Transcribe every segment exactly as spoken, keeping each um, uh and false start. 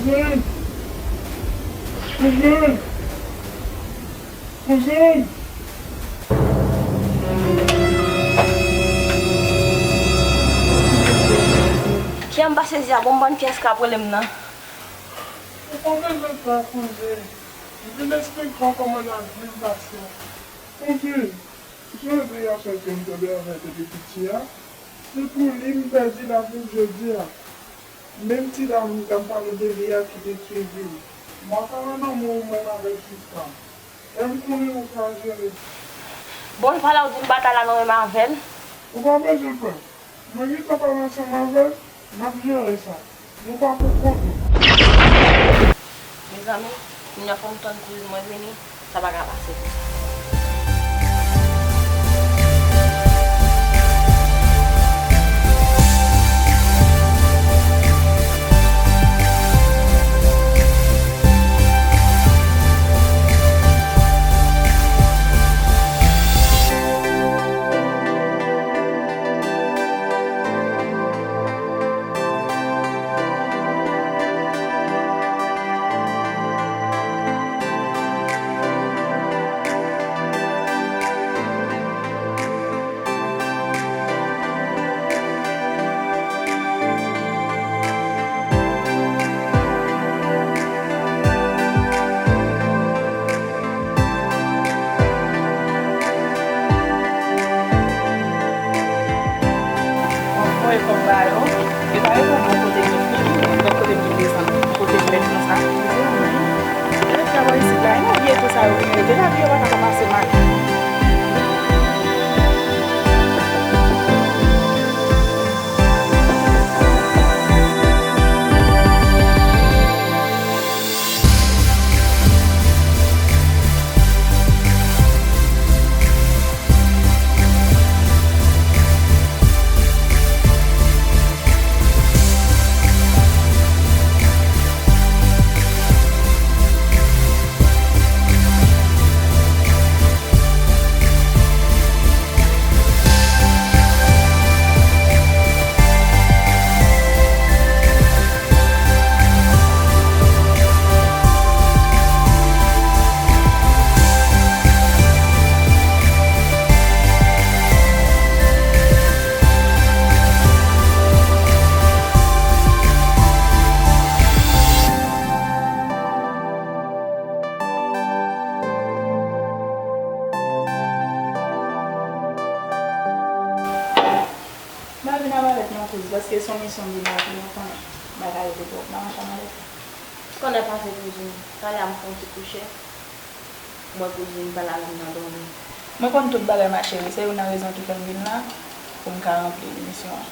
Kouzen! Kouzen! Kouzen! Kiyè m pa sezi a, bon, m bann kiyès k ap rele m nan. Ou pa bezwen pè, kouzen. M vin esplike w kòman lavi m pase. Kouzen, jodi a sèl ke m tonbe avè depi piti a, se pou li m pèdi lavi m jodi a. Menm ti dam m t ap pale de li a ki detwi vi m. M pa ka nan men w menm avèk Siska. E m konnen ou ka jere. Bon, l pa la w di m pa t al nan menm avè l. Ou pa bezwen pè. Mwen gentan pale ansanm avè l, n ap jere sa. Nou pa pou kont nou. Mezanmi, kounye a fò m tann kouzin mwen vini, sa pa ka pase konsa. Mwen voye kòb ba yo, yo ta reponn mwen kote m ye fini, donk kote m ye desann, kote m mèt konsa. E travay isit la, yon vye tou sa yo vini rete, lavi yo pa ta ka pase mal. M pa vin a malèt non, kouz, paske se yon misyon m vin la pou mwen konnen. M pa ka rete twòp nan machann malèt. Konnen pase kouzin, talè a m fè yon ti kouche. M wè kouzin m pale avè m nan dòmi. Mwen konn tout bagay, ma chérie. Se youn nan rezon ki fè m vin la, pou m ka ranpli misyon an.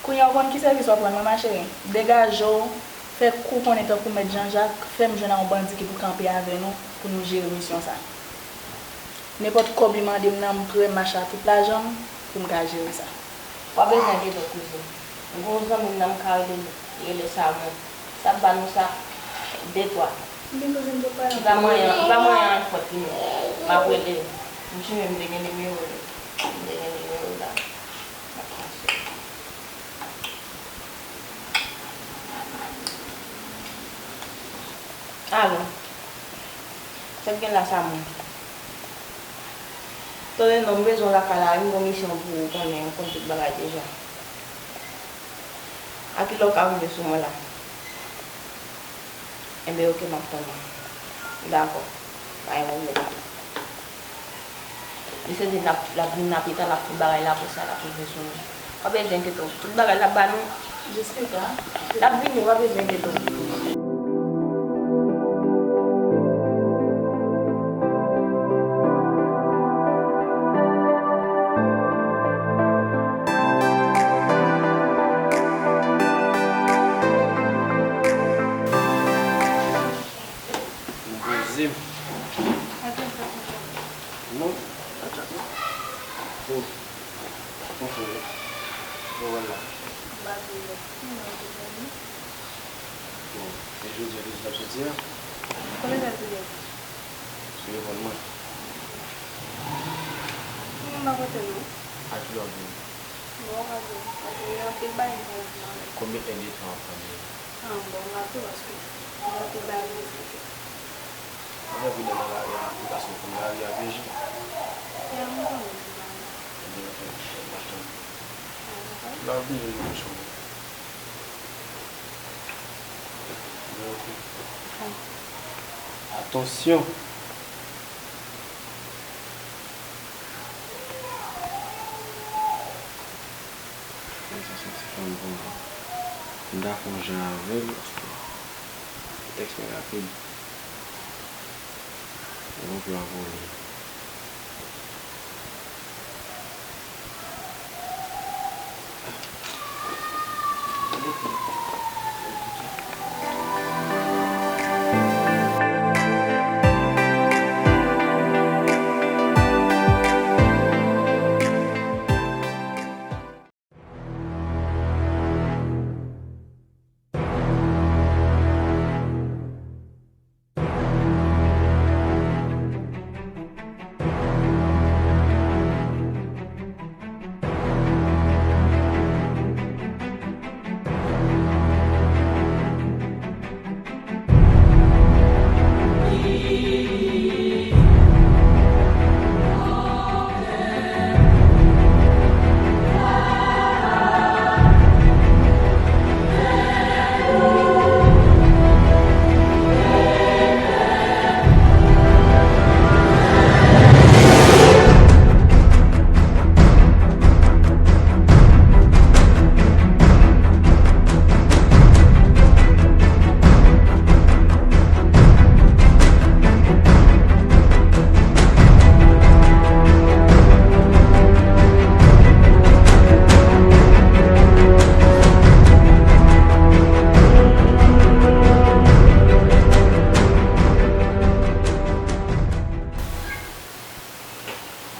Kounye a, ou konn ki sèvis w ap rann mwen, ma chérie? Degaje w, fè kou konnen tankou Mèt Janjak, fè m jwenn a yon bandi ki pou kanpe avè nou, pou nou jere misyon sa. Nenpòt kòb li mande m nan, m prè, m mache a tout lajan m pou m ka jere sa. W pa bezwen enkyete w, kouzin. M gen yon zanmi m nan, m ka rele l, li rele Samon. L ap ba nou sa, de twa. M gen kouzin m te pale. Li pa manyen, li pa manyen ann fòt li menm. M ap rele l. M simen m te gen nimewo l. M te gen nimewo l la. M ap pase. Alo. Sa k gen la, Samon? Tande non, m bezwen w lakay la wi, m gen yon misyon pou ou, konnen ou konn tout bagay deja. A kilè w ka rive sou mwen la? Enben, oke, m ap tann ou. Dakò. Pa gen pwoblèm. Misye di l ap, l ap vin rapid, l ap fè bagay la, apre sa, l ap rive sou mwen. Pa bezwen enkyete w. Tout bagay l ap ba nou. Jessica. L ap vini, pa bezwen enkyete w. M poze m. Non. Oh. Konprann. Bon, vwala. M pa tou lè. Mwen, mwen, mwen. Bon, e jodi a, ki jou l ap soti a? Konbyen tan l te gen? Sou telefòn mwen. Mwen, m pa konte non. A kilè w ap vini? Bon, w ka vini. Paske gen anpil bagay m konn fè avèk. Konbyen èdtan w ap pran deja? An bon, m ap di w paske m ap di w bagay m esplike. Mwen fè pi de nan lari a, m pa sou konn lari a pyeje. Ya, m konnen se pa mwen. Ebyen, ok, m ap tann. Lari a pyeje, m ap tann. Ebyen, ok. Atansyon! Sa se ti fanm pou mwen. M ta fè yon jan avè l, paske tèks mwen rapid. Yon plan pou li.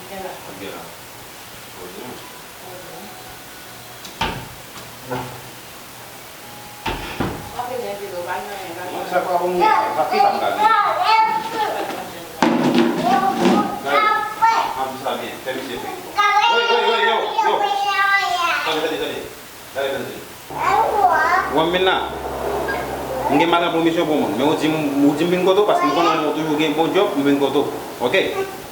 Gen la. Gen la. Poze w. Poze w. Mwen sa pa bon, mwen pa ki pa prale. Gade, ap di sa byen, fè misye fè. Woy, woy, woy, yo, yo. Tande, tande, tande. Gade, tande. Ou wè m vin la? M gen madan pou misyon pou moun. Men ou di m, ou di m vin kote w, paske m konnen ou toujou gen bon djòb, m vin kote w. Oke?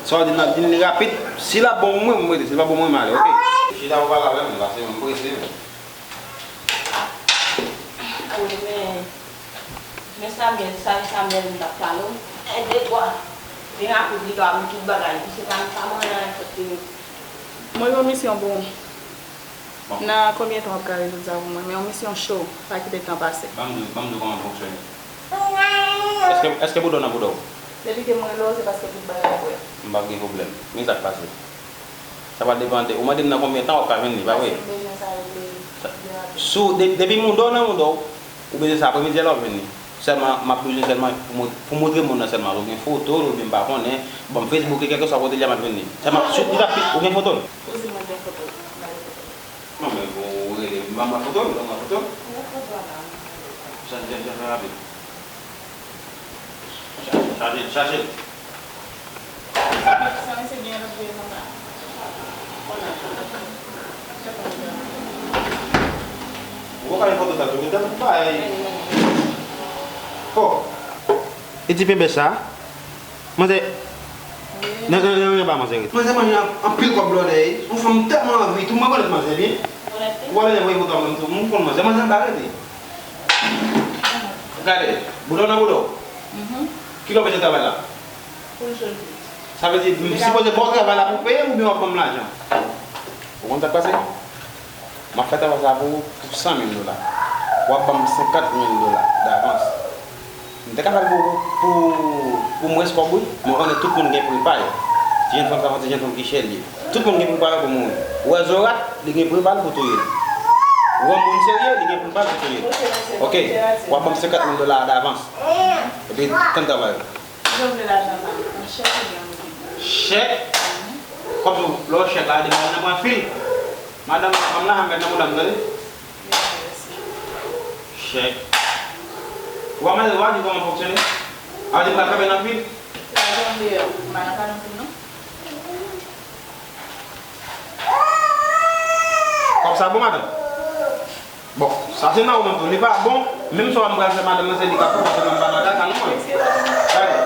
Sa w di m nan, di m li rapid. Si l ap bon pou mwen, m rete. Si l pa bon pou mwen, m ale, oke? Chita ou pale avè m, paske m prese. Wi, men, men Samuel, sa Samuel m t ap pale w. E de bwa. Vin rapid, li ka ap tout bagay. Misye pa, pa mwen nan nenpòt ki. Mwen gen yon misyon pou ou. Bon. Nan konbyen tan w ap ka rezoud sa pou mwen? Men yon misyon cho, pa kite tan pase. Ban m di w, ban m di w kòman m fonksyone. Èske, èske bouda w nan bouda w? Depi ke m rele w, se paske tout bagay prè. M p ap gen pwoblèm. Men sa k pase. Sa va depann de, ou mande m nan konbyen tan w ap ka jwenn li, pa vre? Paske m bezwen sa regle byen rapid. Si w, de-, depi mouda w nan mouda w, ou bezwen sa apremidi a lè w ap jwenn li. Sèlman, m ap bezwen sèlman pou mont-, pou montre moun nan sèlman. Ou gen foto l, oubyen m pa konnen, ban m Facebook li, kèlkeswa kote l ye a, m ap jwenn li. Sèlman, si w, li t ap pi, ou gen foto l? Ou di mwen gen foto l, m ba li foto l. Non, men bon, ou rele m, ban m foto l, ban m foto l. Ou gen foto a la, m ba li. Chache, chache, chache rapid. Chache, chache, chache. Sa misye gen lòt vye konsa. Ou pa ka gen foto sa tou, men tankou bay. Oh. E ti penbèch sa? Manzè. Wi. Nan, nan, nan, nan, ba manzè rete. Manzè manje an-, anpil kòb blòdè, wi. Yon fanm tèlman anvi, tou mwen konèt manzè byen. Ou konèt li? Ou pa bezwen voye foto a mwen tou, mwen konn manzè. Manzè an ba rete. Gade, bouda w nan bouda w. Mhm. Kilè w bezwen travay la? Pou l soti. Sa vle di, m sipoze ba w travay la pou w peye m oubyen w ap ban m lajan? Ou konn sa k pase? M ap fè travay sa pou ou pou san mil dola. W ap ban m senkant mil dola davans. M te ka fè l pou, pou, pou mwens kòb, wi. Men w konnen tout moun gen pri pa yo. Ti jèn fanm sa, se yon ti jèn fanm ki chè l ye. Tout moun gen pri pa yo pou mouri. Ou wè Zorat, li gen pri pa l pou touye l. Ou wè moun serye, li gen pri pa l pou touye l. Oke? W ap ban m senkant mil dola a davans. Epi, tann travay ou. Ou vle lajan sa? An chèk oubyen an livid? Chèk? Mhm. Kòm lè w chèk la, depi w nan pran fil. Madanm, fanm la, mèt nan mouda m, tande? Chèk. Ou pa mande, ou pa di kòman fonksyone? A di m pral kanpe nan fil? Se pa jan m deyò. M pa nan kanpe nan fil, non. Kòb sa bon, madanm? Bon, sa se nan ou menm tou. Li pa bon, menm si w ap pral fè madanm nan, se li k ap fè, paske mwen pa nan kaka non mwen. Gade,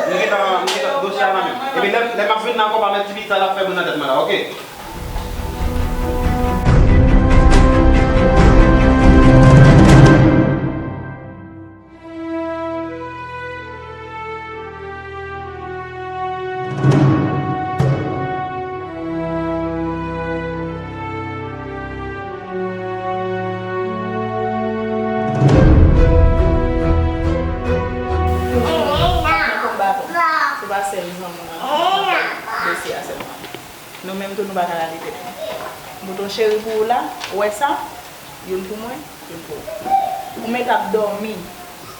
m gentan, m gentan dosye a nan men m. Epi lè, lè m ap vin nan konpa, men ti pitit sa l ap fè bri nan tèt mwen la, oke? Se pa sèl zanmi nan dosye a sèlman. Nou menm tou, nou pa ka lage tèt nou. M pote yon cheri pou ou la, ou wè sa? Youn pou mwen, youn pou ou. Ou mèt ap dòmi.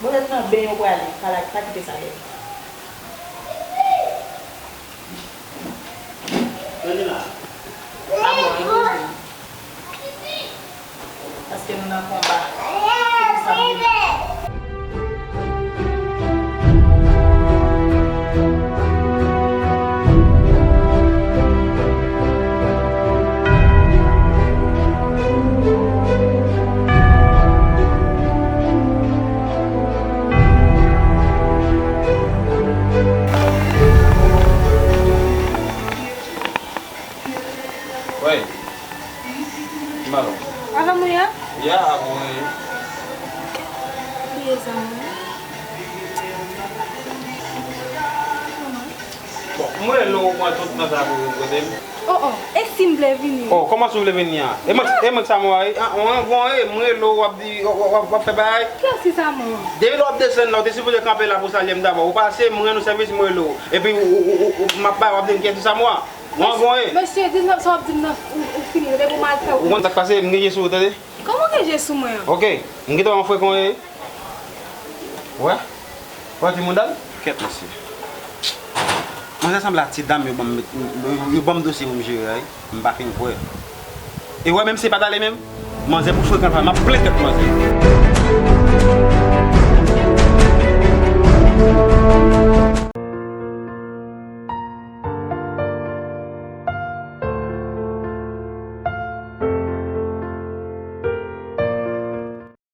Poutèt nan beny ou prale, pa la, pa kite sa dèyè. Tande la. A bon, e poze. Paske nou nan konba. Se pou sa m vin la. Wi. Malo. Avè mwen an? Ya, avè mwen. Kiyès sa mwen? Bon, mwen lè w pran tout tan sa pou vin kote m. Oh, oh, e si m vle vini? Oh, kòman si w vle vini an? E mwen, e mwen ki sa mwen, e, an, an, bon, e, mwen lè w ap di, w, w, w, w ap fè bagay. Kiyès ki sa mwen? Depi lè w ap desann la, w te sipoze kanpe la pou w salye m dabò. Ou pase, mwen rann ou sèvis, mwen lè w. Epi, ou, ou, ou, ou, m ap bay, w ap di m kiyès ki sa mwen. Mwen voye. Mesye, diznèf sa w ap di m nan, ou, ou fini, depi w mal fè ou. Ou konn sa k pase, m gen je sou ou, tande? Kòman w gen je sou mwen an? Ok, m gentan wè yon frekan w ye. Wè? Wè timoun dal? Kèt, mesye. Manzè sanble a ti dam yo ban m met, yo, yo ban m dosye pou m jere a, wi. M pa fin kwè. E wè, menm si se pa t ale menm, manzè pou frekan l, m ap plen tèt manzè.